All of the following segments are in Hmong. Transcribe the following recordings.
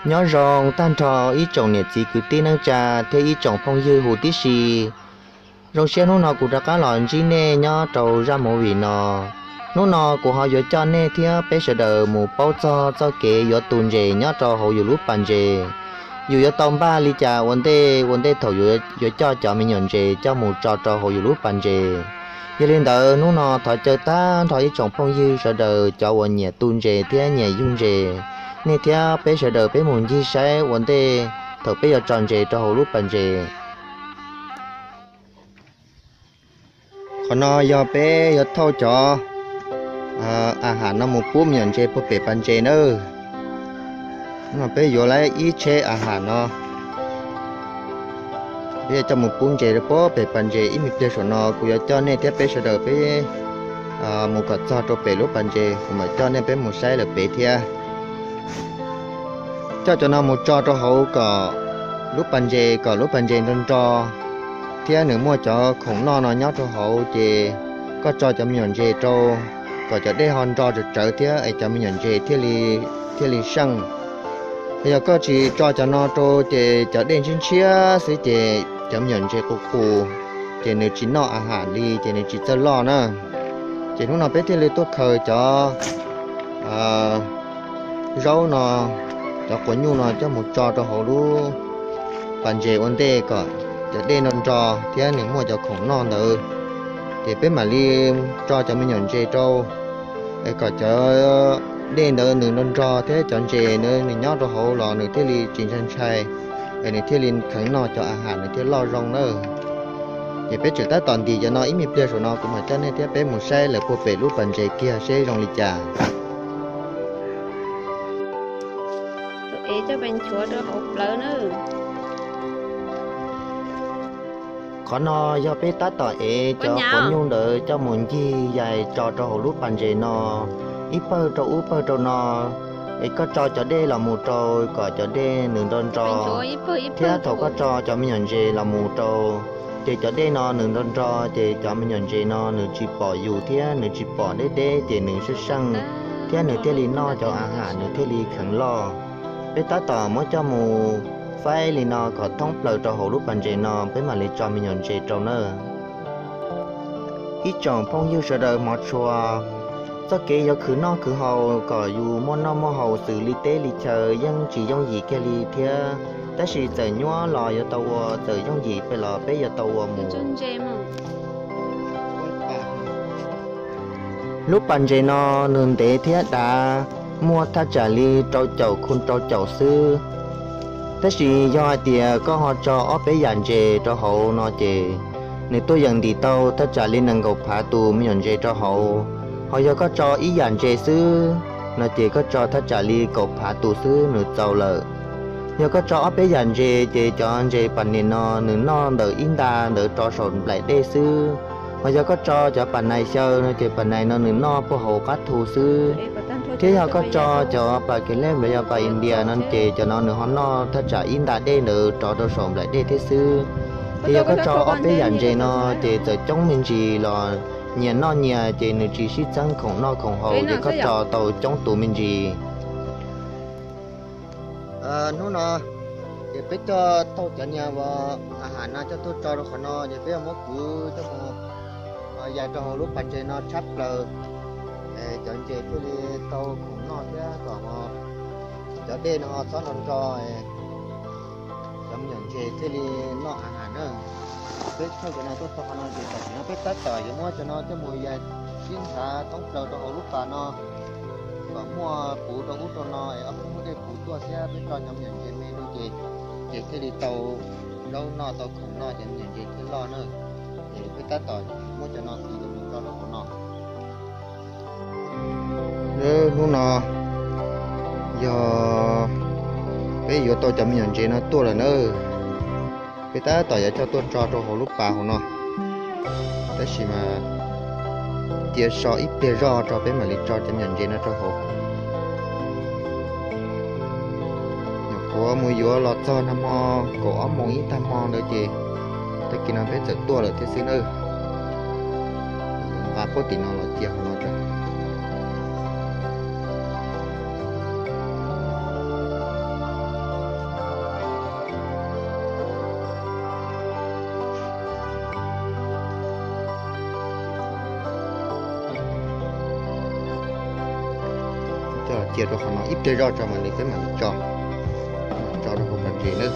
Nyob zoo tag nrho ib tsoom niam txiv kwv tij neej tsa thiab ib tsoom phooj ywg huv tib si. Zoo siab hnub no kuv rov qab los ntsib nej nyob rau zaj movie no. Hnub no kuv ho yuav coj nej thiab peb sawv daws mus paub txog txoj kev yuav tu ntses nyob rau hauv yus lub pas ntses. Yus yuav tau npaj li cas ua ntej ua ntej thaum yus yuav coj cov me nyuam ntses coj mus tso rau hauv yus lub pas ntses. Yog li ntawd hnub no thov caw tag nrho ib tsoom phooj ywg sawv daws cov uas nyiam tu ntses thiab nyiam yug ntses, nej thiab peb sawv daws peb mus ncig saib ua ntej thaum peb yuav tso ntses rau hauv lub pas ntses. Qhov no yog peb yuav thauj cov a has no mus pub me nyuam ntses puag pem pas ntses nawb. Peb yuav lawm ib tsheb a has no, peb yuav coj mus pub ntses rau puag pem pas ntses. Ib me pliag saum no kuv yuav coj nej thiab peb sawv daws peb mus kom txog rau pem lub pas ntses, kuv mam coj nej peb mus saib lawm pem thiab. Coj cov no mus tso rau hauv kom lub pas ntses, kom lub pas ntses nro nro thiab nws muaj cov khoom noj no nyob rau hauv, ces koj tso cov me nyuam ntses rau kom cov dej ho nro tsawv tsawv thiab es cov me nyuam ntses thiaj li seej. Yog koj tsis tso cov no rau ces cov dej ntshiab ntshiab xwb ces cov me nyuam ntses qus qus, ces nws tsis noj a has li ces nws tsis txawj loj na. Ces hnub no peb thiaj li tuaj khaws cov zaub no, cov quav nyuj no coj mus tso rau hauv lub pas ntses ua ntej kom cov dej nro nro thiab nws muaj cov khoom noj ntawd, ces peb mam li tso cov me nyuam ntses rau es kom cov dej ntawd nws nro nro thiab cov ntses nws nyob rau hauv los nws thiaj li tsis ntshai ntshai, es nws thiaj li kheev noj cov a has nws thiaj loj zoo nawb. Ces peb tseem tab tom ntim cov no ib me pliag saum no kuv mam coj nej thiab peb mus saib lawm puag pem lub pas ntses kiag seb zoo li cas. Qhov no yog peb tab tom ev cov quav nyuj ntawd coj mus ncig yais tso rau hauv lub pas ntses no, ib pawg rau ub pawg rau no, es koj tso cov dej los mus rau kom cov dej nws nro nro, thiab thaum koj tso cov me nyuam ntses los mus rau, ces cov dej no nws nro nro ces cov me nyuam ntses no nws tsis pom yus thiab nws tsis pom deb deb ces nws seej seej, thiab nws thiaj li noj cov a has nws thiaj li kheev loj. Peb tab tom muab coj mus faib li no kom thoob plaws rau hauv lub pas ntses no peb mam li tso me nyuam ntses rau nawb. Ib tsoom phooj ywg sawv daws hmov tshua, txoj kev yuav khwv noj khwv haus kom yus muaj noj muaj haus xws li teb li chaw yeej tsis yooj yim kiag li thiab, tab sis txawm nyuaj los yuav tau ua, txawm yooj yim pes los peb yuav tau ua mus. Lub pas ntses no nws ntev thiab dav, muaj thaj tsam li rau caum khu rau caum xwb. Tab sis yog hais tias koj ho tso ob peb yam ntses rau hauv no ces nws tuaj yeem ntim tau thaj tsam li nees nkaum phav tus me nyuam ntses rau hauv. Ho yog koj tso ib yam ntses xwb no ces koj tso thaj tsam li kaum phav tus xwb nws txaus lawm. Yog koj tso ob peb yam ntses ces cov ntses pas nias no nws noj ntawm ib nta ntawd rau saum nplaim dej xwb. Ho yog koj tso cov pas nais xyaw no ces pas nais no nws noj puag hauv qab thu xwb. Thiab yog koj tso cov pas kev lej los yog pas India no ces cov no nws ho noj thaj tsam ib nta dej ntawd rov rau saum nplaim dej thiab xwb. Ces yog koj tso ob peb yam ntses no ces txawm coob me ntsis los nyias noj nyias ces nws tsis sib txeeb khoom noj khoom haus ces koj tso tau coob tus me ntsis. Hnub no ces peb coj tau cov niag a has no coj tuaj tso rau qhov no ces peb yuav muab kwv coj mus yais rau hauv lub pas ntses no tshab plaws, cov ntses thiaj li tau khoom noj thiab kom cov dej no ho txhob nro nro, cov me nyuam ntses thiaj li noj a has na. Peb thauj cov no tuaj txog qhov no ces tam sim no peb tab tom yuav muab cov no coj mus yais sib nthav thoob plaws rau hauv lub pas no kom muaj puv rau ub rau no es ob peb hnub dej puv tuaj thiab peb tso cov me nyuam ntses me rau ces, ces thiaj li tau zaub noj tau khoom noj ces me nyuam ntses thiaj loj na. Ces peb tab tom muab cov no tiv coj mus tso rau hauv no. Hnub no yog peb yuav tau cov me nyuam ntses no tuaj lawm na. Peb tab tom yuav coj tuaj tso rau hauv lub pas hauv no, tab sis mas cia so ib pliag zoj tso peb mam li tso cov me nyuam ntses no rau hauv. Nyuam qhuav mus yuav los txog nag hmo kaum ob moos ib tag hmo ntawd ces tag kis no peb txawm tuaj lawm thiab xwb nawb. Nqa puag tim no los cia hauv no tso. Cia rau qhov no ib pliag zoj tso mam li peb mam li tso, tso rau hauv pas ntses nawb.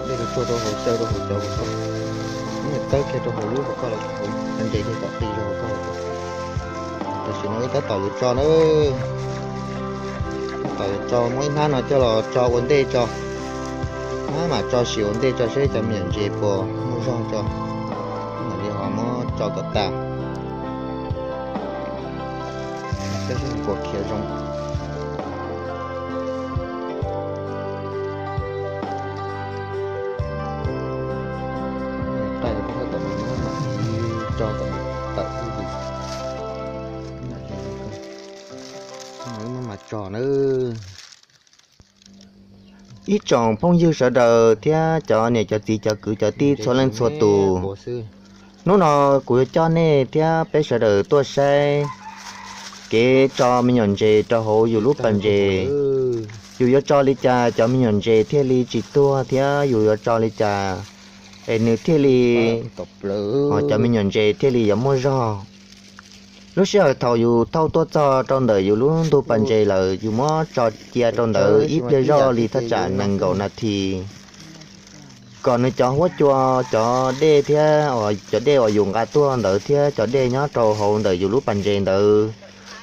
Dej los tsuag rau hauv, xyaw rau hauv cov hauv ko, muab tawb kiag rau hauv lub hauv ko los hauv pas ntses kiag kom qis rau hauv ko. Tam sim no wb tab tom yuav tso na, tab tom yuav tso, muab ib hnab no coj los tso ua ntej tso. Maj mam tso sim ua ntej tso seb cov me nyuam ntses puas muaj zog tso, mam li ho muab tso kom tas. Saib seb puas khiav zoo. Tab tom tso kom tawm, wb mam tso nawb. Ib tsoom phooj ywg sawv daws thiab cov niam cov txiv cov kwv cov tij txhua leej txhua tus, hnub no kuv yuav coj nej thiab peb sawv daws tuaj saib kev tso me nyuam ntses rau hauv yus lub pas ntses. Yus yuav tso li cas cov me nyuam ntses thiaj li tsis tuag thiab yus yuav tso li cas es nws thiaj li, cov me nyuam ntses thiaj li yuav muaj zog. Lub sij hawm thaum yus thauj tuaj txog rau ntawm yus lub ntug pas ntses lawm, yus muab tso cia rau ntawd ib pliag zoj li thaj tsam nees nkaum nas this, kom nws cov huab cua, cov dej thiab, cov dej uas yus nqa tuaj ntawd thiab cov dej nyob rau hauv ntawm yus lub pas ntses ntawd,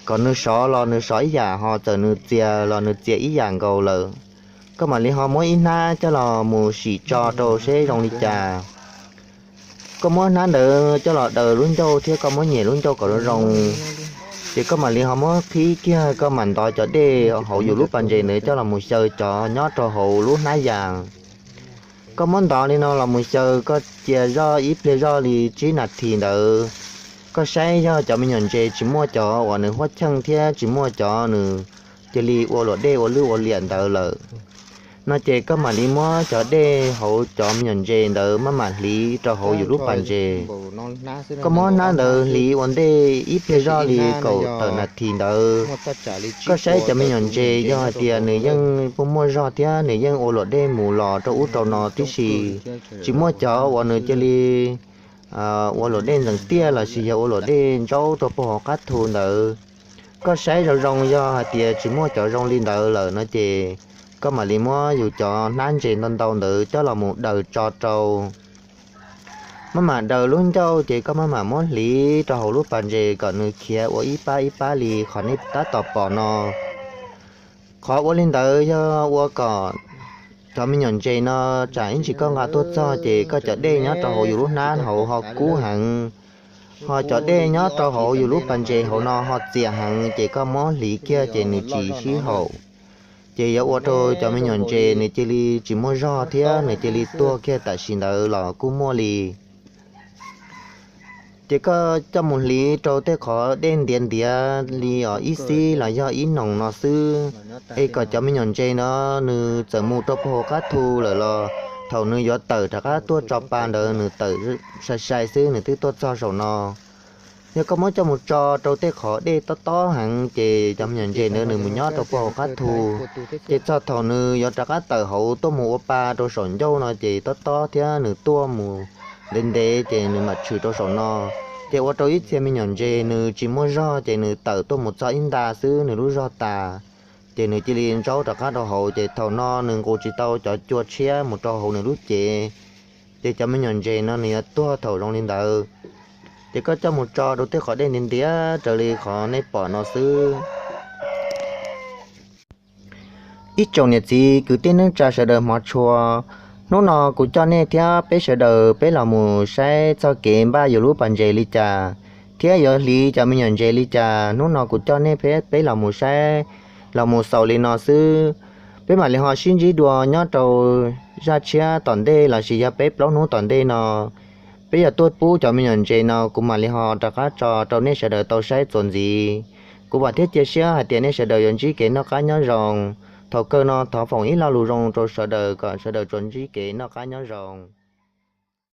kom nws sov los nws sov ib yam, ho txawm nws txias los nws txias ib yam nkaus lawm. Koj mam li ho muab ib hnab coj los mus sim tso rau seb zoo li cas. Koj muab hnab ntawd coj los daws lub ncauj thiab koj muab nyem lub ncauj kom zoo zoo, ces koj mam li ho muab qhib kiag, koj mam ntov cov dej hauv yus lub pas ntses ntawd coj los mus xyaw cov nyob rau hauv lub hnab yas. Koj muab ntov li no los mus xyaw, koj cia zoj ib pliag zoj li tsib nas this ntawd, koj saib yog cov me nyuam ntses tsis muaj cov uas nws huab cheej thiab tsis muaj cov nws cia li ua luam dej ua lwj ua liam ntawd lawm no ces koj mam li muab cov dej hauv cov me nyuam ntses ntawd maj mam hliv rau hauv yus lub pas ntses. Koj muab hnab ntawd hliv ua ntej ib pliag zoj li kaum tawm nas this ntawd, koj saib cov me nyuam ntses yog hais tias nws yeej muaj muaj zog thiab nws yeej ua luam dej mus los rau ub rau no tib si, tsis muaj cov uas nws cia li ua luam dej ntxeev tiaj lossis yog ua luam dej ntsaub rau puag hauv qab thu ntawd. Koj saib zoo zoo, yog hais tias tsis muaj cov zoo li ntawd lawm no ces koj mam li muab yus cov hnab ntses ntau ntau ntawd coj los mus daws tso rau. Maj mam daws lub ncauj ces koj maj mam muab hliv rau hauv lub pas ntses kom nws khiav ua ib pab ib pab li qhov nej tab tom pom no. Qhov ua li ntawd yog ua kom cov me nyuam ntses no tsam ib ntsis koj nqa tuaj txog ces koj cov dej nyob rau hauv yus lub hnab hauv ho kub heev, ho cov dej nyob rau hauv yus lub pas ntses hauv no ho txias heev, ces koj muab hliv kiag ces nws tsis sib haum, ces yuav ua rau cov me nyuam ntses nws cia li tsis muaj zog thiab nws cia li tuag kiag tam sim ntawd los kuj muaj li. Ces koj coj mus hliv rau tej qhov dej ntiav ntiav li os ib xib los yog ib noos no xwb, es kom cov me nyuam ntses no nws txawm mus rau puag hauv qab thu lawm los thaum nws yuav tawm rov qab tuaj tso pa ntawd nws tawm sai sai xwb nws twb tuaj txog saum no. Yog koj muab coj mus tso rau tej qhov dej tob tob heev ces cov me nyuam ntses ntawd nws mus nyob rau puag hauv qab thu, ces txog thaum nws yuav rov qab tawm hauv tuaj mus ua pa rau saum ncauj no ces tob tob thiab nws tuaj mus ntev ntev ces nws mam tshwm rau saum no. Ces ua rau ib txhia me nyuam ntses nws tsis muaj zog ces nws tawm tuaj mus txog ib nta xwb nws lub zog tas, ces nws cia li ntsaub rov qab rau hauv ces thaum no nws nqus tsis tau cov cua tshiab mus rau hauv nws lub cev. Ces cov me nyuam ntses no nws yuav tuag thaum zoo li ntawd. Ces koj coj mus tso rau tej qhov dej ntiav ntiav raws li qhov nej pom no xwb. Ib tsoom niam txiv kwv tij neej tsa sawv daws hmov tshua, hnub no kuv coj nej thiab peb sawv daws peb los mus saib txoj kev npaj yus lub pas ntses li cas, thiab yuav hliv cov me nyuam ntses li cas. Hnub no kuv coj nej peb los mus saib, los mus xaus li no xwb. Peb mam li ho sib ntsib dua nyob rau zaj tshiab tom ntej lossis yog peb plaub hnub tom ntej no, peb yuav tuaj pub cov me nyuam ntses no kuv mam li ho rov qab tso rau nej sawv daws tau saib txuas ntxiv. Kuv vam thiab cia siab hais tias nej sawv daws yuav ntsib kev noj qab nyob zoo. Thaum kawg no thov foom ib lo lus zoo rau sawv daws kom sawv daws tsuas ntsib kev noj qab nyob zoo.